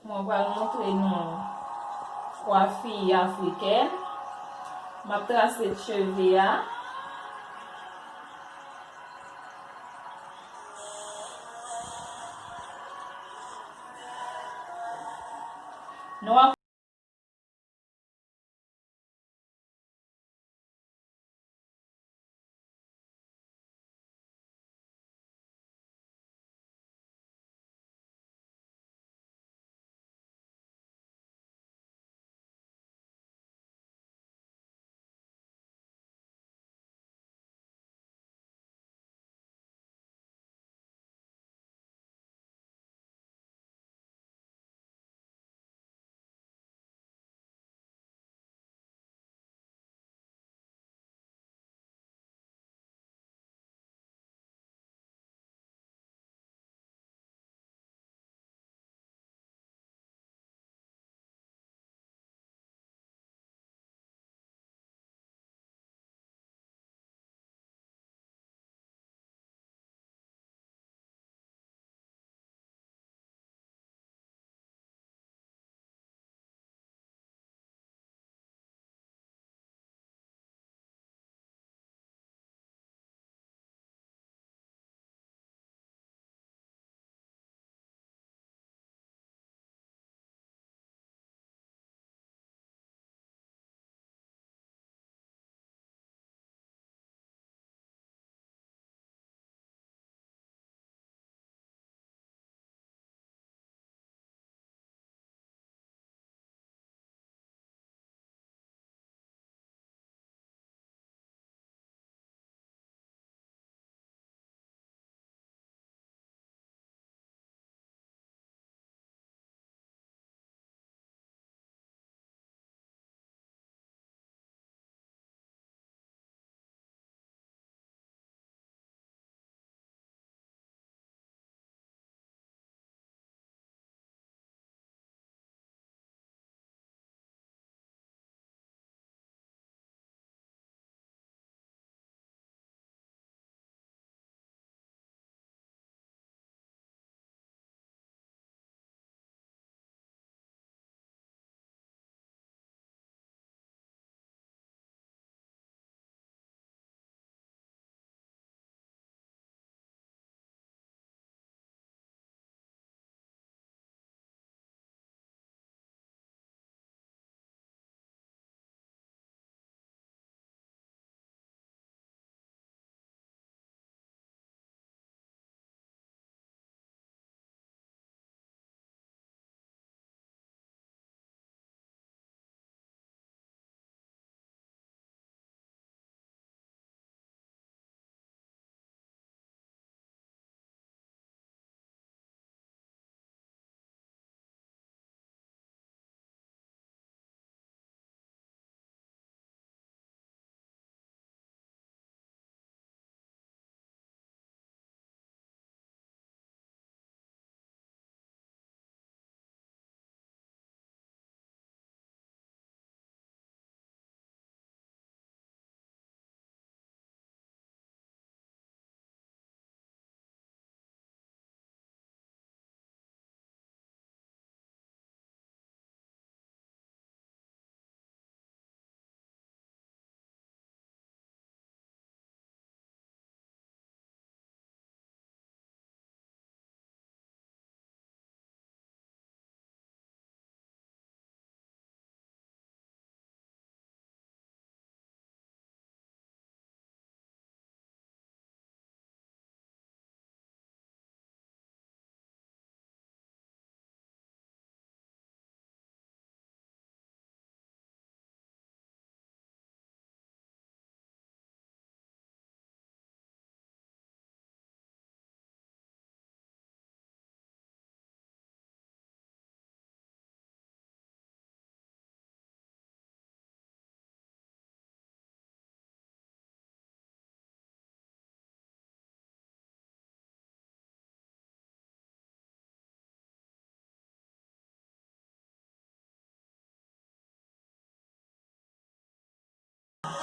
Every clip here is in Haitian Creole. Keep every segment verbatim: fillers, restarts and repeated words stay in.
Mwen pral montre nou kwafi afrikèn. M ap trase cheve a. Nou ap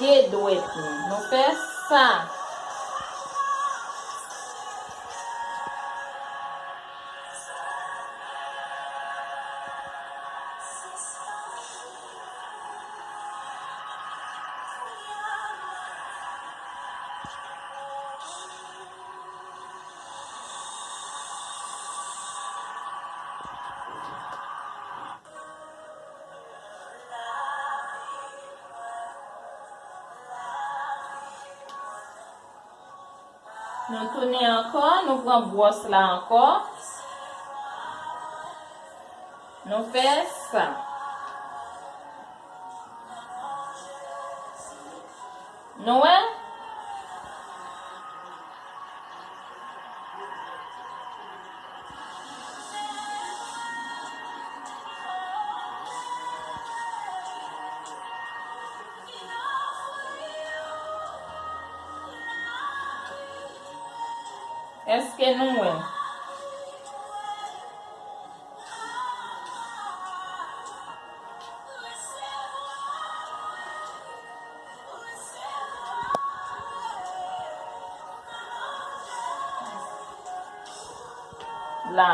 de dwèt nou. Nou fè sa. Nou tounen ankò, nou pran bwòs la ankò. Nou fè sa. Nou wè? Èske nou wè? La.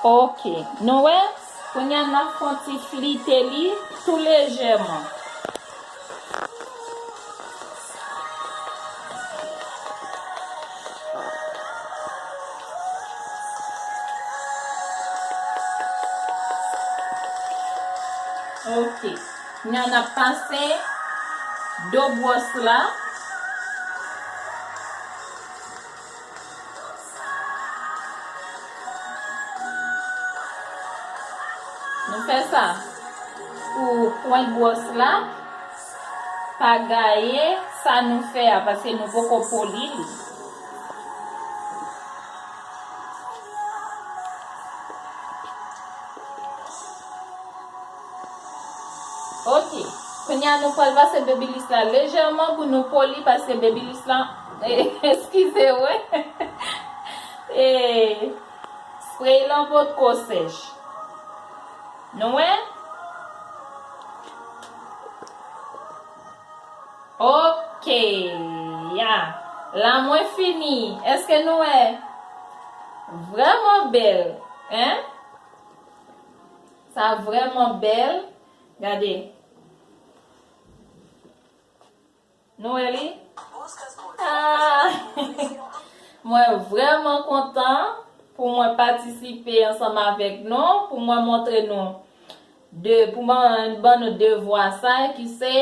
Ok, nou wè, kounye a n ap fè yon ti flite li tou lejèman. Ok, kounye a n ap pase do bwòs la. Nou fè sa pou pwent bwòs la pa gaye sa nou fè a, paske nou poko poli li. Ok. Kounye a nou pral pase Babyliss la lejèman pou nou poli, paske Babyliss la, eskize, wi. E, spray lan potko sèch. Nou wè? Ok, ya. La mwen fini. Èske nou wè? Vrèman bèl, en? Sa vrèman bèl. Gade. Nou wè li? Ah! Mwen vrèman kontan pou mwen patisipe ansanm avèk nou, pou mwen montre nou de, pou mwen ban nou devwa sa ki se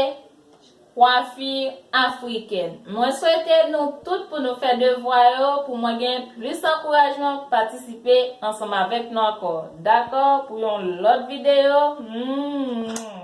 kwafi afrikèn. Mwen swete nou tout pou nou fè devwa yo, pou mwen gen plis ankourajman patisipe ansanm avèk nou ankò. Dakò? Pou yon lòt videyo. Hmm.